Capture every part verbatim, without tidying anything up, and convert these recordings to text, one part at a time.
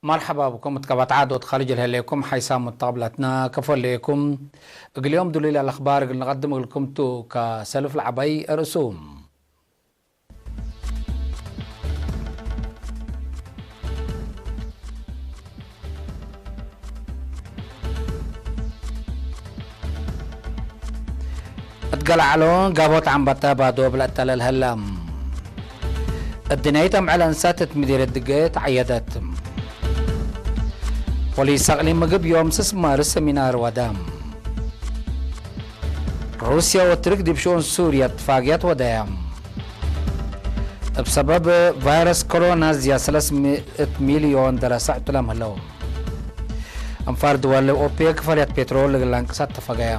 መርሐባ ብኩም እት ቀበት ዓዶት ካርጅ ለህሌኩም ሓይሳም ሙተቀብላትና ከፎ ህሌኩም። እግል ዮም ድሉይ ለአልአኽባር እግል ንቀድም እግልኩም ቱ። ከሰልፍ ለዐባይ እርእሱ። እት ገልዓሎ ጋቦት ዐንበጣ ባዶብ ለአተለል ሀላ። እድንያይት አምዕል አንሳት እት ምዲርየት ድገ ተዐየደት። ፖሊስ አቅሊም ምግብ ዮም ስስ ማርስ ሰሚናር ወደ። ሩስያ ወትርክ ዲብ ሽኡን ሱርያ ትፋግያት ወደያ። እብ ሰበብ ቫይረስ ኮሮና ዝያድ ሰለስ ምእት ሚልዮን ደረሰ ዕቱላም ህለው። አንፋር ድወል ኦፔክ ፈርያት ፔትሮል እግል ለአንቅሳት ተፈገየ።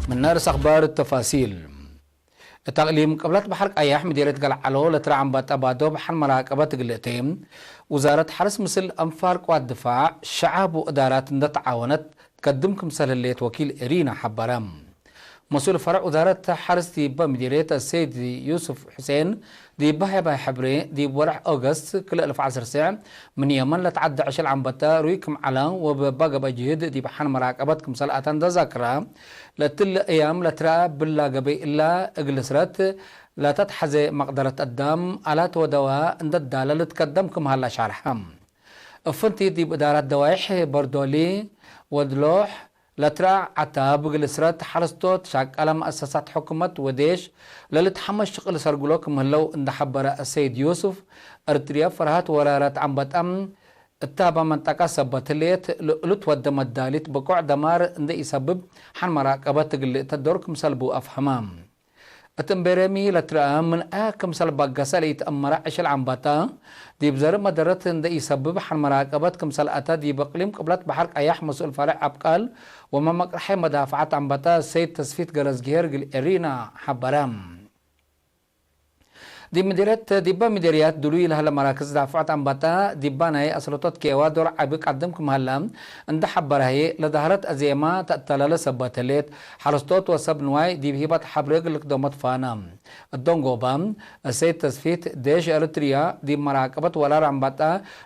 ምን ነርስ አኽባር ተፋሲል። እት አቅሊም ቅብለት በሐር ቀያሕ ምዲርየት ገልዓሎ ለትረአ አንበጣ ባዶብ ሐን መራቀበት እግል እቴ፣ ውዛረት ሐርስ ምስል አንፋር ቅዋት ድፋዕ፣ ሸዓብ ወእዳራት እንደ ተዓወነት ትከድም ክምሰል ህሌት ወኪል ኤሪና ሐበረ። መስኡል ፈርዕ ውዛረት ሐርስ ዲበ ምዲርየት አሰይድ ዩስፍ ሑሴን፣ ዲብ ሀባይ ሕብሬ፣ ዲብ ወርሕ ኦገስት ክልኤ አልፍ ዐስር ስዕ፣ ምን የመን ለተዐደ ዕሽል ዐንበጣ ሩይ ክም ዐለ ወበባ ገብአ ጅህድ ዲብ ሐን መራቀበት ክምሰል አተ እንደ ዛክረ፣ ለእትለ እያም ለትረአ ብላ ገበይ እላ እግል ስረት ለተትሐዜ መቅደረት አዳም፣ አላት ወደዋ እንደ ዳለ ልትከደም ክም ሀላ ሻርሐ። እፍንቲ ዲብ እዳራት ደዋይሕ በርዶሊ ወድሎሕ፣ ለትረአ ዐታብ እግል ስረት ሐረስቶት ሻቀለ መአሰሳት ሕኩመት ወዴሽ ለልትሐመስ ሽቅል ሰርግሎ ክም ህለው እንደ ሐበረ አሰይድ ዩስፍ፣ እርትርየ ፈርሀት ወራራት ዐንበጣ እታበ መንጠቀ ሰበት ህሌት፣ ለእሉ ትወደ መዳሊት ብቆዕ ደማር እንደ ኢሰብብ ሐን መራቀበት እግል ልእተ ዶር ክምሰል ቡ አፍሀመ። እት እምቤሬሚ ለትረአ ምን አያ ክምሰል በገሰ ለኢተአመረ ዕሽል ዐንበጣ፣ ዲብ ዘርእ መደረት እንደ ኢሰብብ ሐን መራቀበት ክምሰል አተ ዲብ እቅሊም ቅብለት በሐር ቀያሕ መስኡል ፈርዕ አብቃል ወመመቅረሐይ መዳፈዐት ዐንበጣ ሰይድ ተስፊት ገረዝግሄር እግል ኤሪና ሐበረ። ዲብ ምዲርየት፣ ዲበ ምዲርያት ድሉይ ለህለ መራክዝ ዳፍዖት አንበጣ፣ ዲባ ናይ አስለቶት ኬዋ ዶር ዐቢ ቀድም ክም ሀለ እንደ ሐበረ ህዬ፣ ለዳህረት አዜማ ተአተለለ ሰበት ህሌት፣ ሐረስቶት ወሰብ ንዋይ ዲብ ሂበት ሐብሬ እግል ልክደሞት ፋነ። እት ደንጎባ፣ እሰይድ ተስፊት፣ ዴሽ ኤረትርያ ዲብ መራቀበት ወራር አንበጣ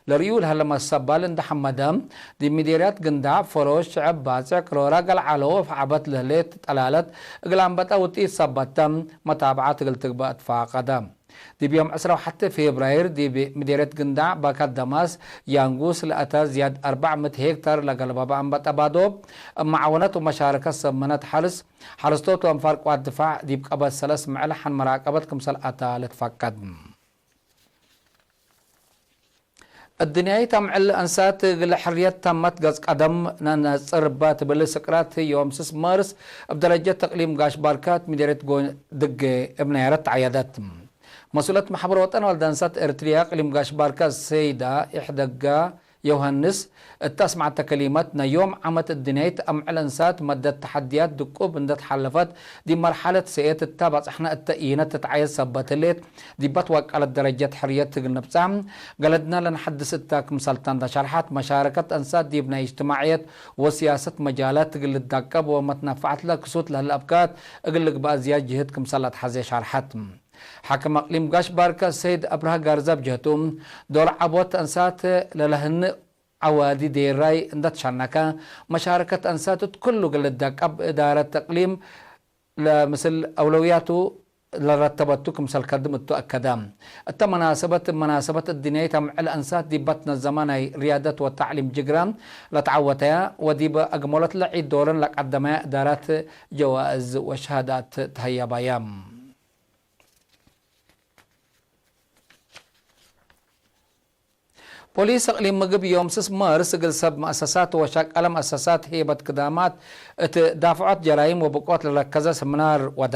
ለርእዩ ለህለ መሰባል እንደ ሐመደ፣ ዲብ ምዲርያት ግንዳዕ፣ ፈሮሽ፣ ሽዐብ ባጽዕ፣ ቅሮራ፣ ገልዓሎ ወፈዓበት ለህሌት ጠላለት እግል አንበጣ ውጥኢት ሰበተ መታብዐት እግል ትግበእ ትፋቀደ። ዲብ ዮም ዕስራ ወሐቴ ፌብራይር ዲብ ምዴርየት ግንዳዕ ባካት ደማስ ያንጉስ ለአተ ዝያድ አርበዕ ምእት ሄክታር ለገልበበ አንበጣ ባዶብ፣ እብ መዓወነት ወመሻረከት ሰብ ምነት ሐርስ፣ ሐረስቶት ወአንፋር ቅዋት ድፋዕ ዲብ ቀበት ሰለስ ምዕል ሐን መራቀበት ክምሰል አተ ልትፈቀድ። እድንያይት አምዕል አንሳት እግል ሕርየት ታመት ገጽ ቀደም ነነጽር እባ ትብል ስቅራት ዮም ስስ ማርስ እብ ደረጀት እቅሊም ጋሽ ባርካት ምዴርየት ጎ-፣ ድጌ እብ ናይረት ተዐየደት። መስኡለት መሕበር ወጠን ወልድ አንሳት ኤረትርያ እቅሊም ጋሽ ባርካት ሰይዳ ኢሕደጋ ዮሐንስ እተ አስመዐተ ከሊመት፣ ናይ ዮም ዓመት እድንያይት አምዕል አንሳት መደት ተሐድያት ድቁብ እንደ ተሓለፈት ዲብ መርሐለት ሰኤት እተ በጽሕነ እተ ኢነ ትትዓየድ ሰበት ህሌት፣ ዲብ ትወቀለት ደረጀት ሕርየት እግል ንብጸሕ፣ ገለድነ ለነሐድስ እተ ክምሰልተ እንደ ሸርሐት፣ መሻረከት አንሳት ዲብ ናይ እጅትማዕየት ወስያሰት መጃላት እግል ልዳቀብ ወመትነፈዐት ለክሱት ለህለ አብካት እግል ልግበአ ዝያድ ጅህድ ክምሰል ለትሐዜ ሸርሐት። ሓክም አቅሊም ጋሽ ባርከ ሰይድ አብርሃ ጋርዛ ብጀህቱ፣ ዶል ዐቦት አንሳት ለለህንእ ዐዋዲ ዴራይ እንደ ትሸነከ፣ መሻረከት አንሳት እት ኩሉ እግል ልዳቀብ እዳረት እቅሊም ለምስል አውለውያቱ ለረተበቱ ክምሰል ከድም እቱ አከደ። እተ መናሰበት፣ መናሰበት እድንያይት አምዕል አንሳት ዲብ ትነዘመ ናይ ርያደት ወተዕሊም ጅግረ ለተዐወተያ ወዲብ አግመሎት ለዒድ ዶረን ለቀደመያ እዳራት ጀዋእዝ ወሸሃዳት ተሀየባያ። ፖሊስ እቅሊም ምግብ ዮም ስስ ማርስ እግል ሰብ መአሰሳት ወሸቀለ መአሰሳት ሄበት ክዳማት እት ዳፍዖት ጀራይም ወብቆት ለረከዘ ሰሚናር ወደ።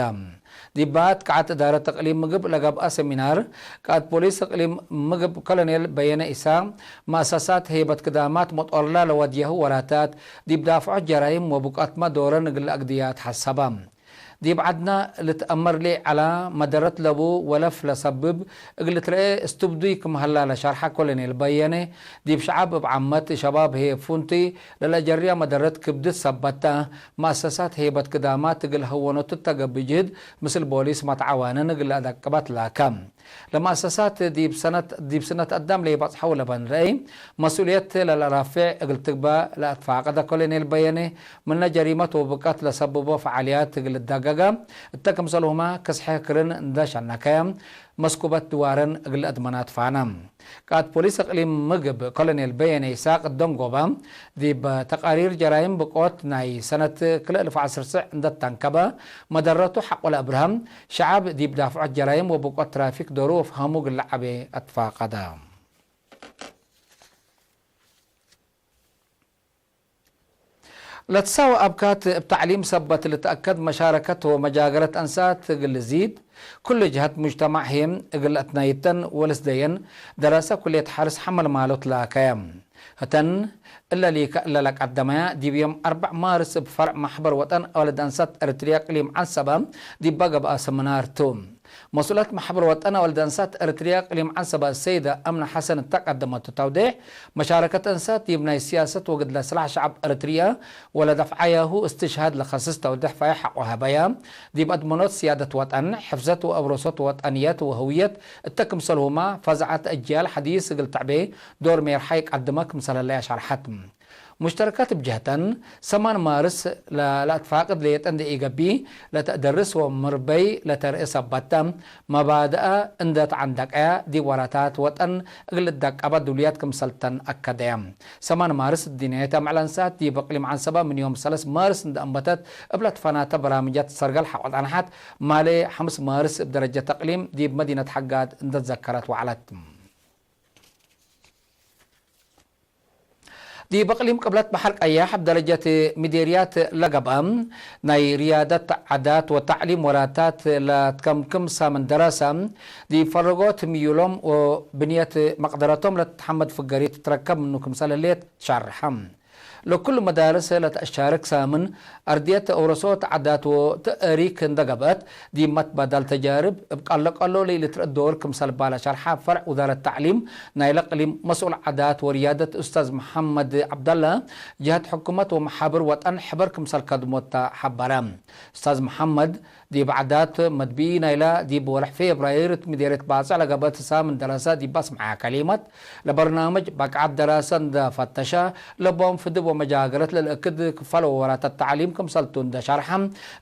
ዲብ አትክዓት እዳረት እቅሊም ምግብ ለገብአ ሰሚናር፣ ቃእድ ፖሊስ እቅሊም ምግብ ኮሎኔል በየነ ኢሳ፣ መአሰሳት ሄበት ክዳማት መጦርላ ለወድየሁ ወራታት፣ ዲብ ዳፍዖት ጀራይም ወብቆትመ ዶረን እግል አግድያ ተሐሰበ። ዲብ ዐድነ ልትአመር ሌዕ ዐላ መደረት ለቡ ወለፍ ለሰብብ እግል ልትረኤ እስትብዱይ ክም ሀላ ለሸርሐ ኮሎኔል በየነ፣ ዲብ ሸዐብ እብ ዓመት፣ ሸባብ ህዬ ፉንቱይ ለለጀርያ መደረት ክብድት ሰበት ተ፣ መአሰሳት ሄበት ክዳማት እግል ሀወኖቱ እተ ገብእ ጅህድ ምስል ቦሊስ መትዓዋንን እግል ለአደቅበት ላከ። ለመአሰሳት ዲብ ሰነት፣ ዲብ ስነት አዳም ለኢበጽሐው ለበን ረአይ መስኡልየት ለለራፌዕ እግል ትግበእ ለአትፋቀደ ኮሎኔል በየነ፣ ምነ ጀሪመት ወብቀት ለሰብቦ ፈዓልያት እግል ልዳገገ፣ እተ ክምሰልሁመ ክስሐ ክርን እንደ ሸነከ፣ መስኩበት ድዋረን እግል አድመናት ፋነ። ቃእድ ፖሊስ እቅሊም ምግብ ኮሎኔል በየነ ይስሐቅ ደንጎበ፣ ዲብ ተቃሪር ጀራይም ብቆት ናይ ሰነት ክልኤ እልፍ ወዐስር ስዕ እንደ ተንከበ፣ መደረቱ ሐቆ ለአብርሀም፣ ሸዐብ ዲብ ዳፍዖት ጀራይም ወብቆት ትራፊክ ዶሩ ወፍሀሙ እግል ለዐቤ አትፋቀደ። ለትሳወ አብካት እብ ተዕሊም ሰበት ልትአከድ መሻረከት ወመጃገረት አንሳት እግል ልዚድ፣ ኩሉ ጀሀት ሙጅተማዕ ህዬ እግል ለአትናይተን ወልስደየን ደረሰ ኩልየት ሐርስ ሐመል ማሎት ላከየ። ህተን እለ ሊከ እለ ለቀደመያ ዲብ ዮም አርበዕ ማርስ እብ ፈርዕ ማሕበር ወጠን አወልድ አንሳት ኤረትርያ እቅሊም ዐንሰበ ዲበ ገብአ ሰምናር ቱ። መስኡለት መሕበር ወጠን ወልድ አንሳት ኤረትርያ እቅሊም ዐንሰበ ሰይደ አምነ ሐሰን እተ ቀደመቱ ተውዴሕ፣ መሻረከት አንሳት ዲብ ናይ ሲያሰት ወግድለ ስላሕ ሸዐብ ኤረትርያ ወለደፍዓያሁ እስትሽሃድ ለከስስ ተውዴሕ ፋይሕ ሐቆ ሀበያ፣ ዲብ አድመኖት ስያደት ወጠን፣ ሕፍዘት ወአብረሶት ወጠንየት ወህውየት እተ ክምሰልሁመ ፈዛዐት አጅያል ሐዲስ እግል ተዕቤ ዶር ሜርሓይ ቀድመ ክምሰል ህለየ ሸርሐት። ሙሽተረከት እብ ጀህተን፣ ሰማን ማርስ ለ-፣ ለአትፋቅድ ሌጠ እንዴ ኢገብእ ለተአደርስ ወምርበይ ለተርኤ ሰበት ተ፣ መባድአ እንደ ተዐንደቀ ዲብ ወራታት ወጠን እግል ልደቀበ ድውልያት ክምሰልተን አከደየ። ሰማን ማርስ እዲንየት አምዕል አንሳት ዲብ እቅሊም ዐንሰበ ምን ዮም ሰለስ ማርስ እንደ አንበተት እብ ለትፈናተ በራምጃት ሰርገል ሐቆ ጸንሐት፣ ማሌ ሐምስ ማርስ እብ ደረጀት እቅሊም ዲብ መዲነት ሐጋድ እንደ ትዘከረት ወዐለት። ዲብ እቅሊም ቅብለት በሐር ቀያሕ እብ ደረጀት ምዴርያት ለገብአ ናይ ርያደት ዓዳት ወተዕሊም ወራታት ለትከምክም ሳምን ደረሰ፣ ዲብ ፈረጎት ምዩሎም ወብንየት መቅደረቶም ለትትሐመድ ፍገሪት ትትረከብ ምኑ ክምሰል ህሌት ሸርሐ። ለኩሉ መዳርስ ለተአሻርክ ሳምን አርድየት አውረሶት ዓዳት ወተእሪክ እንደ ገብአት፣ ዲብ መትባዳል ተጃርብ እብ ቀሎ ቀሎ ለኢልትረአ ዶር ክምሰል ባለ ሸርሐ ፈርዕ ውዛረት ተዕሊም ናይለ እቅሊም መስኡል ዓዳት ወርያደት ኡስታዝ መሐመድ ዐብደለ፣ ጀሀት ሕኩመት ወመሓብር ወጠን ሕበር ክምሰል ከድሞት ተ ሐበረ። ኡስታዝ መሐመድ፣ ዲብ ዓዳት መድብኢ ናይለ ዲብ ወርሕ ፌብራይር እት ምዴርየት ባጽዕ ለገብአት ሳምን ደረሰ ዲብ አስምዐያ ከሊመት፣ ለበርናምጅ በቅዓት ደራሰ እንደ ፈተሸ፣ ለቦም ፍድብ ወመጃገረት ለልእክድ ክፋል ወወራታት ተዕሊም ክምሰልቱ እንደ ሸርሐ፣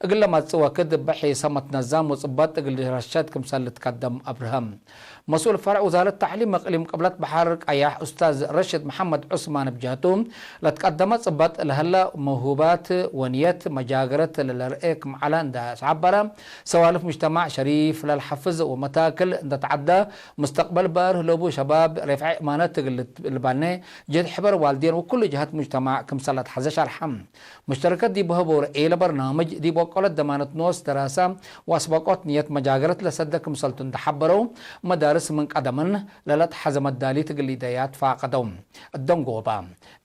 እግል ለመጽእ ወክድ እበ ሒሰመት ነዛም ወጽበጥ እግል ረሸድ ክምሰል ልትከደም አብርሀ። መስኡል ፈርዕ ውዛረት ተዕሊም እቅሊም ቅብለት በሐር ቀያሕ ኡስታዝ ረሽድ መሐመድ ዑስማን እብ ጀህቱ፣ ለትቀደመ ጽበጥ ለህለ መውሁባት ወንየት መጃገረት ለለርኤ ክም ዐለ እንደ አስዐበረ፣ ሰዋልፍ ሙጅተማዕ ሸሪፍ ለልሐፍዝ ወመታክል እንደ ተዐደ፣ ሙስተቅበል ባርህ ለቡ ሸባብ ሬፍዐ እማነት እግል ልባኔ፣ ጅህድ ሕበር ዋልዴን ወኩሉ ጀሀት ሙጅተማዕ ክምሰል ለትሐዜ ሸርሐ። ሙሽተረከት ዲብ ሀቦ ረኤ ለበርናምጅ ዲብ ወቀሎት ደማነት ኖስ ደራሰ ወአስበቆት ንየት መጃገረት ለሰደ ክምሰልቱ እንደ ሐበረው፣ መዳርስ ምን ቀደምን ለለትሐዘ መዳሊት እግል ኢደያት ፋቀደው። እደንጎባ፣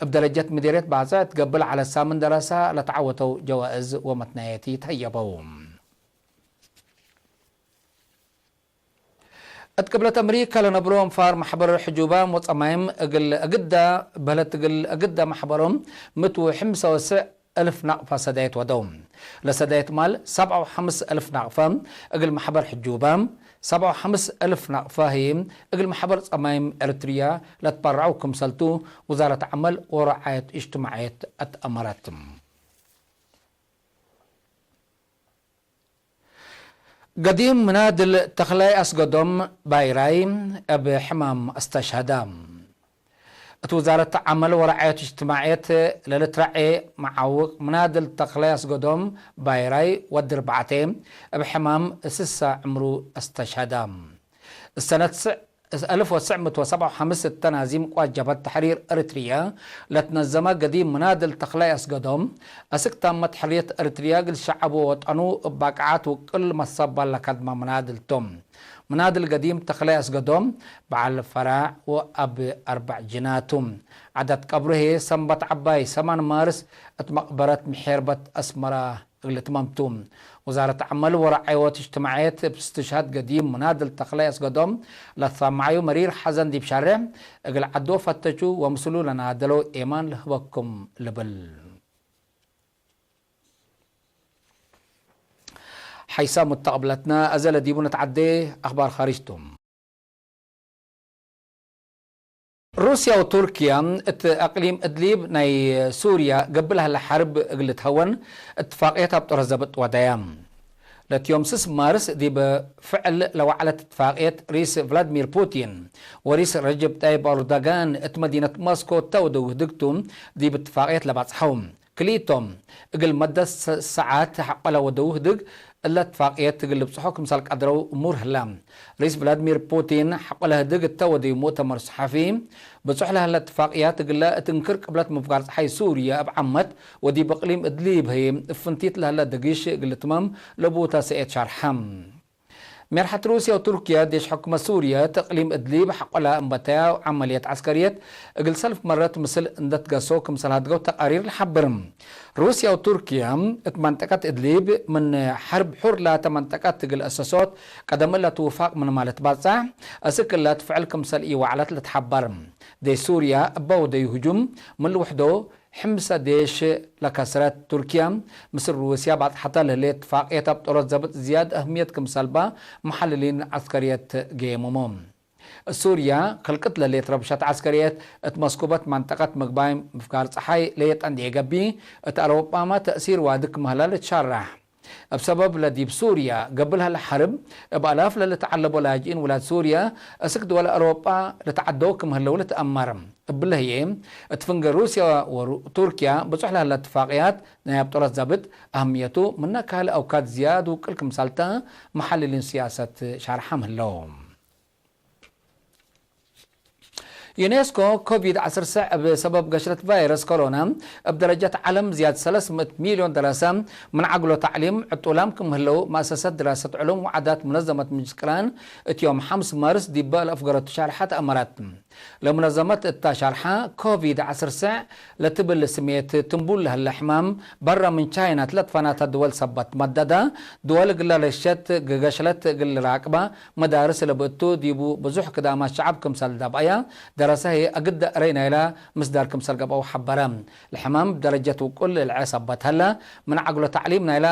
እብ ደረጀት ምዴርየት ባጽዕ እት ገብእ ለዐለ ሳምን ደራሰ ለተዐወተው ጀዋእዝ ወመትናየቲ ተህየበው። እት ቅብለት አምሪከ ለነብሮ አንፋር መሕበር ሕጁባም ወጸማይም እግል እግዳ በህለት እግል እግዳ መሕበሮም ምት ወሕምሰ ወስዕ እልፍ ናቅፈ ሰዳየት ወደው። ለሰዳየት ማል ሰብዓ ወሐምስ እልፍ ናቅፈ እግል መሕበር ሕጁባም፣ ሰብዓ ወሐምስ እልፍ ናቅፈ ህይ እግል መሕበር ጸማይም ኤረትርያ ለትበረዐው ክምሰልቱ ውዛረት ዐመል ወረዓየት እጅትማዕየት አትአመረት። ገዲም ምናድል ተኽላይ አስገዶም ባይራይ እብ ሕማም አስተሽሀደ። እት ውዛረት ዐመል ወረዓየት እጅትማዕየት ለልትረዔ መዓውቅ ምናድል ተኽላይ አስገዶም ባይራይ ወዲ ርብዓቴ እብ ሕማም እስሳ ዕምሩ አስተሽሀደ። እሰነት ስዕ እስ-፣ አልፍ ወትስዕ ምእት ወሰብዓ ወሐምስ እተ ናዚም ቅዋት ጀብሀት ተሕሪር ኤረትርየ ለትነዘመ ገዲም ምናድል ተኽላይ አስገዶም፣ አስክ ታመት ሕርየት ኤረትርየ እግል ሸዐቡ ወወጠኑ እብ ባቅዓት ውቅል መሰባል ለከድመ ምናድል ቶም። ምናድል ገዲም ተኽላይ አስገዶም በዐል ፈራዕ ወአብ አርበዕ ጅናቱ። ዐዳት ቀብሩ ህዬ ሰንበት ዐባይ ሰማን ማርስ እት መቅበረት ምሔርበት አስመረ እግል ትመምቱ። ውዛረት ዐመል ወረዓይወት እጅትማዕየት እብ እስትሽሃድ ገዲም ምናድል ተኽላይ አስገዶም ለትሰመዐዩ መሪር ሐዘን ዲብ ሻሬዕ እግል ዐዶ ፈተቹ ወምስሉ ለናደለው ኤማን ለህበኩም ልብል። ሐይሳም ሙተቅብለትነ፣ አዘ ለዲቡ ነትዐዴ አኽባር ካሪጅ ቱ። ሩስያ ወቱርክያ እት አቅሊም እድሊብ ናይ ሱርያ ገብእ ለሀለ ሐርብ እግል ልትሀወን እትፋቅየት አብጦረ ዘብጥ ወደያ። ለትዮም ስስ ማርስ ዲብ ፍዕል ለወዕለት እትፋቅየት ሪስ ቭላድሚር ፑቲን ወሪስ ረጀብ ጣይብ ኤርዶጋን እት መዲነት ሞስኮ እተ ወደው ህድግቱ ዲብ እትፋቅየት ለባጽሐው። ክልኢቶም እግል መደት ሰ-፣ ሰዓት ሐቆለ ወደው ህድግ እለ እትፋቅየት እግል ልብጽሖ ክምሰል ቀድረው እሙር ህለ። ሪስ ቭላድሚር ፑቲን ሐቆለ ህድግ እተ ወደዩ ሙእተመር ሰሐፊ፣ ብጹሕ ለህለ እትፋቅያት እግለ እት እንክር ቅብለት ምፍጋር ጸሓይ ሱርየ እብ ዓመት ወዲብ እቅሊም እድሊብ ህይ እብ ፍንቲት ለህለ ደጊሽ እግል ልትመም ለቡተ ሰኤት ሻርሐ። ሜርሐት ሩስያ ወቱርክያ ዴሽ ሕኩመት ሱርየ እት እቅሊም እድሊብ ሐቆለ እንበተያ ወዐመልየት ዐስከርየት እግል ሰልፍ መረት ምስል እንደ ትገሶ ክምሰል ሀድገው ተቃሪር ለሐብር። ሩስያ ወቱርክያ እት መንጠቀት እድሊብ ምን ሐርብ ሑር ላተ መንጠቀት እግል አሰሶት ቀደም እለ ትውፋቅ ምንመ ልትባጻሕ፣ አስክ እለ እት ፍዕል ክምሰል ኢወዐለት ልትሐበር። ዴሽ ሱርያ እበ ወደዩ ህጁም ምን ልውሕዶ ሕምሰ ዴሽ ለከስረት ቱርክያ፣ ምስል ሩስያ ባጽሐተ ለህሌት እትፋቅየት አብጦረት ዘብጥ ዝያድ አህምየት ክምሰልበ መሐልሊን ዐስከርየት ገየምሞ። ሱርያ ክልቅት ለህሌት ረብሸት ዐስከርየት እት መስኩበት መንጠቀት ምግባይ ምፍጋር ጸሓይ ለየጠንድየ ገብእ፣ እት አውሮጳመ ተእሲር ዋዲ ክም ሀለ ልትሸረሕ። እብ ሰበብ ለዲብ ሱርያ ገብእ ለሀለ ሐርብ፣ እብ አላፍ ለልትዐለቦ ላጅኢን ውላድ ሱርያ፣ አስክ ድወል አውሮጳ ልትዐደው ክም ህለው ልትአመር። እብለ ህዬ፣ እት ፍንጌ ሩስያ ወቱርክያ ብጹሕ ለሀለ እትፋቅያት ናይ አብጦረት ዘብጥ፣ አህምየቱ ምነ ካልእ አውካድ ዝያድ ውቅል ክምሰልተ መሐልሊን ስያሰት ሻርሐም ህለው። ዩኔስኮ ኮቪድ ዐስር ሰዕ እብ ሰበብ ገሽለት ቫይረስ ኮሮና እብ ደረጀት ዓለም ዝያድ ሰለስ ምእት ሚልዮን ደረሰ ምን ዐግሎ ተዕሊም ዕጡላም ክም ህለው መአሰሰት ድራሰት ዕሉም ወዓዳት ሙነዘመት ምጅልስ ቅራን እት ዮም ሐምስ ማርስ ዲበ ለአፍገረቱ ሻርሐት አመረት። ለሙነዘመት እታ ሻርሐ ኮቪድ ዐስር ሰዕ ለትብል ስሜት ትንቡል ለህለ ሕማም በረ ምን ቻይና እት ለትፈናተ ድወል ሰበት መደደ፣ ድወል እግለ ለሸት ገገሽለት እግል ልራቅበ፣ መዳርስ ለብእቱ ዲቡ ብዙሕ ክዳማት ሸዐብ ክምሰል ዳብአያ፣ ደረሰ ህዬ አግደ እረይ ናይላ ምስዳር ክምሰል ገብአው ሐበረ። ለሕማም እብ ደረጀት ውቁል ልልዐ ሰበት ሀለ፣ ምን ዐግሎ ተዕሊም ናይላ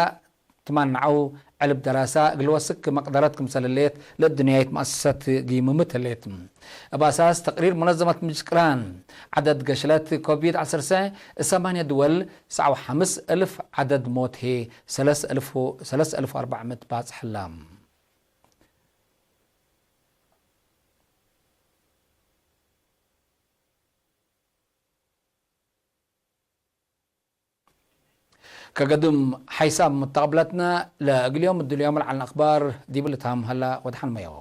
ትማንዐው ዕልብ ደራሰ እግል ወስክ መቅደረት ክምሰል ህሌት ለእድንያይት መአሰሰት ጊምምት ህሌት። እብ አሳስ ተቅሪር ሙነዘመት ምጅልስ ቅራን፣ ዐደድ ገሽለት ኮቪድ ዐስር ሰዕ እብ ሰማንየ ድወል ሰዕ ወሐምስ እልፍ፣ ዐደድ ሞት ህዬ ሰለስ እልፍ፣ ሰለስ እልፍ ወአርበዕ ምእት ባጽሕ ህላ። ከገድም ሓይሳም መተቀብለትነ ለእግል ዮም እድል ዮም ለዐልነ አክባር ዲብ ልትሃም ሀላ ወደሐን መየው።